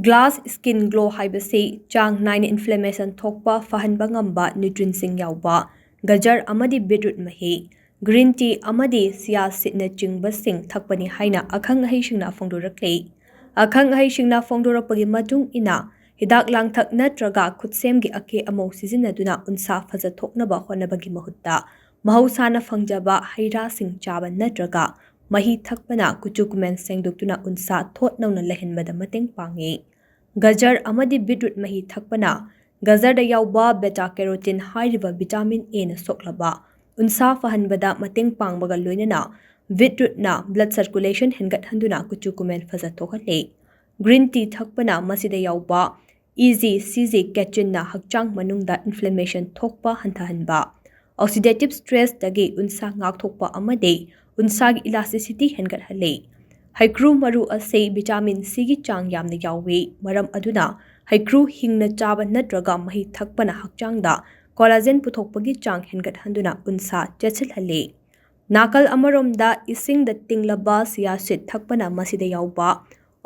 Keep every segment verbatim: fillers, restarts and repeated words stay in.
Glass skin glow ꯍꯥꯏꯕꯁꯤ ꯆꯥꯡ ꯅꯥꯏꯅ ꯏꯟꯐ꯭ꯂꯦꯃꯦꯁꯟ ꯊꯣꯛꯄ ꯐꯍꯟꯕ ꯉꯝꯕ ꯅ꯭ꯌꯨꯇ꯭ꯔꯤꯟꯁꯤꯡ ꯌꯥꯎꯕ ꯒꯖꯔ ꯑꯃꯗꯤ ꯕꯤꯠꯔꯨꯠ ꯃꯍꯤ, ꯒ꯭ꯔꯤꯟ ꯇꯤ ꯑꯃꯗꯤ ꯁꯤꯌꯥ ꯁꯤꯠꯅꯆꯤꯡꯕꯁꯤꯡ ꯊꯛꯄꯅꯤ ꯍꯥꯏꯅ ꯑꯈꯪ ꯑꯍꯩꯁꯤꯡꯅ ꯐꯣꯡꯗꯣꯔꯛꯂꯤ꯫ ꯑꯈꯪ ꯑꯍꯩꯁꯤꯡꯅ ꯐꯣꯡꯗꯣꯔꯛꯄꯒꯤ ꯃꯇꯨꯡ ꯏꯟꯅ, ꯍꯤꯗꯥꯛ ꯂꯥꯡꯊꯛ ꯅꯠꯇ꯭ꯔꯒ ꯈꯨꯠꯁꯦꯝꯒꯤ ꯑꯀꯦ ꯑꯃꯧ ꯁꯤꯖꯤꯟꯅꯗꯨꯅ ꯎꯟꯁꯥ ꯐꯖꯊꯣꯛꯅꯕ ꯍꯣꯠꯅꯕꯒꯤ ꯃꯍꯨꯠꯇ, ꯃꯍꯧꯁꯥꯅ ꯐꯪꯖꯕ ꯍꯩ ꯔꯥꯁꯤꯡ ꯆꯥꯕ ꯅꯠꯇ꯭ꯔꯒ ꯃꯍꯤ ꯊꯛꯄꯅ ꯀꯨꯆꯨ ꯀꯨꯃꯦꯟ ꯁꯦꯡꯗꯣꯛꯇꯨꯅ ꯎꯟꯁꯥ ꯊꯣꯠ ꯅꯧꯅ ꯂꯩꯍꯟꯕꯗ ꯃꯇꯦꯡ ꯄꯥꯡꯏ꯫ ꯒꯖꯔ ꯑꯃꯗꯤ ꯕꯤꯠꯔꯨꯠ ꯃꯍꯤ ꯊꯛꯄꯅ ꯒꯖꯔꯗ ꯌꯥꯎꯕ ꯕꯦꯇꯥ ꯀꯦꯔꯣꯇꯤꯟ ꯍꯥꯏꯔꯤꯕ ꯚꯤꯇꯥꯃꯤꯟ ꯑꯦꯅ ꯁꯣꯛꯂꯕ ꯎꯟꯁꯥ ꯐꯍꯟꯕꯗ ꯃꯇꯦꯡ ꯄꯥꯡꯕꯒ ꯂꯣꯏꯅꯅ ꯕꯤꯠꯔꯨꯠꯅ ꯕ꯭ꯂꯗ ꯁꯔꯀꯨꯂꯦꯁꯟ ꯍꯦꯟꯒꯠꯍꯟꯗꯨꯅ ꯀꯨꯆꯨ ꯀꯨꯃꯦꯟ ꯐꯖꯊꯣꯛꯍꯜꯂꯤ꯫ ꯒ꯭ꯔꯤꯟ ꯇꯤ ꯊꯛꯄꯅ ꯃꯁꯤꯗ ꯌꯥꯎꯕ ꯏ ꯖꯤ ꯁꯤ ꯖꯤ ꯀꯦꯆꯤꯟꯅ ꯍꯛꯆꯥꯡ ꯃꯅꯨꯡꯗ ꯏꯟꯐ꯭ꯂꯦꯃꯦꯁꯟ ꯊꯣꯛꯄ ꯍꯟꯊꯍꯟꯕ, ꯑꯣꯛꯁꯤꯗꯦꯇꯤꯚ ꯁ꯭ꯇ꯭ꯔꯦꯁꯇꯒꯤ ꯎꯟꯁꯥ ꯉꯥꯛꯊꯣꯛꯄ ꯑꯃꯗꯤ ꯎꯟꯁꯥꯒꯤ ꯏꯂꯥꯁꯇꯤꯁꯤꯇꯤ ꯍꯦꯟꯒꯠꯍꯜꯂꯤ꯫ ꯍꯩꯀ꯭ꯔꯨ ꯃꯔꯨ ꯑꯁꯤ ꯚꯤꯇꯥꯃꯤꯟ ꯁꯤꯒꯤ ꯆꯥꯡ ꯌꯥꯝꯅ ꯌꯥꯎꯏ, ꯃꯔꯝ ꯑꯗꯨꯅ ꯍꯩꯀ꯭ꯔꯨ ꯍꯤꯡꯅ ꯆꯥꯕ ꯅꯠꯇ꯭ꯔꯒ ꯃꯍꯤ ꯊꯛꯄꯅ ꯍꯛꯆꯥꯡꯗ ꯀꯣꯂꯥꯖꯦꯟ ꯄꯨꯊꯣꯛꯄꯒꯤ ꯆꯥꯡ ꯍꯦꯟꯒꯠꯍꯟꯗꯨꯅ ꯎꯟꯁꯥ ꯆꯦꯠꯁꯤꯜꯍꯜꯂꯤ꯫ ꯅꯥꯀꯜ ꯑꯃꯔꯣꯝꯗ, ꯏꯁꯤꯡꯗ ꯇꯤꯡꯂꯕ ꯁꯤꯌꯥ ꯁꯤꯗ ꯊꯛꯄꯅ ꯃꯁꯤꯗ ꯌꯥꯎꯕ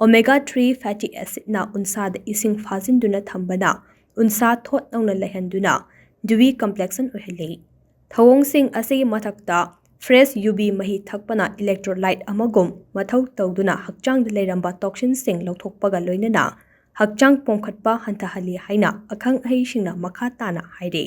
ꯑꯣꯃꯦꯒꯥ ꯊ꯭ꯔꯤ ꯐꯦꯇꯤ ꯑꯦꯁꯤꯗꯅ ꯎꯟꯁꯥꯗ ꯏꯁꯤꯡ ꯐꯥꯖꯤꯟꯗꯨꯅ ꯊꯝꯕꯅ ꯎꯟꯁꯥ ꯊꯣꯠ ꯅꯧꯅ ꯂꯩꯍꯟꯗꯨꯅ ꯗ꯭ꯌꯨꯋꯤ ꯀꯝꯄ꯭ꯂꯦꯛꯁꯟ ꯑꯣꯏꯍꯜꯂꯤ꯫ ꯊꯧꯑꯣꯡꯁꯤꯡ ꯑꯁꯤꯒꯤ ꯃꯊꯛꯇ, ꯐ꯭ꯔꯦꯁ ꯌꯨꯕꯤ ꯃꯍꯤ ꯊꯛꯄꯅ ꯏꯂꯦꯛꯇ꯭ꯔꯣꯂꯥꯏꯠ ꯑꯃꯒꯨꯝ ꯃꯊꯧ ꯇꯧꯗꯨꯅ ꯍꯛꯆꯥꯡꯗ ꯂꯩꯔꯝꯕ ꯇꯣꯛꯁꯤꯟꯁꯤꯡ ꯂꯧꯊꯣꯛꯄꯒ ꯂꯣꯏꯅꯅ ꯍꯛꯆꯥꯡ ꯄꯣꯝꯈꯠꯄ ꯍꯟꯊꯍꯜꯂꯤ ꯍꯥꯏꯅ ꯑꯈꯪ ꯑꯍꯩꯁꯤꯡꯅ ꯃꯈꯥ ꯇꯥꯅ ꯍꯥꯏꯔꯤ꯫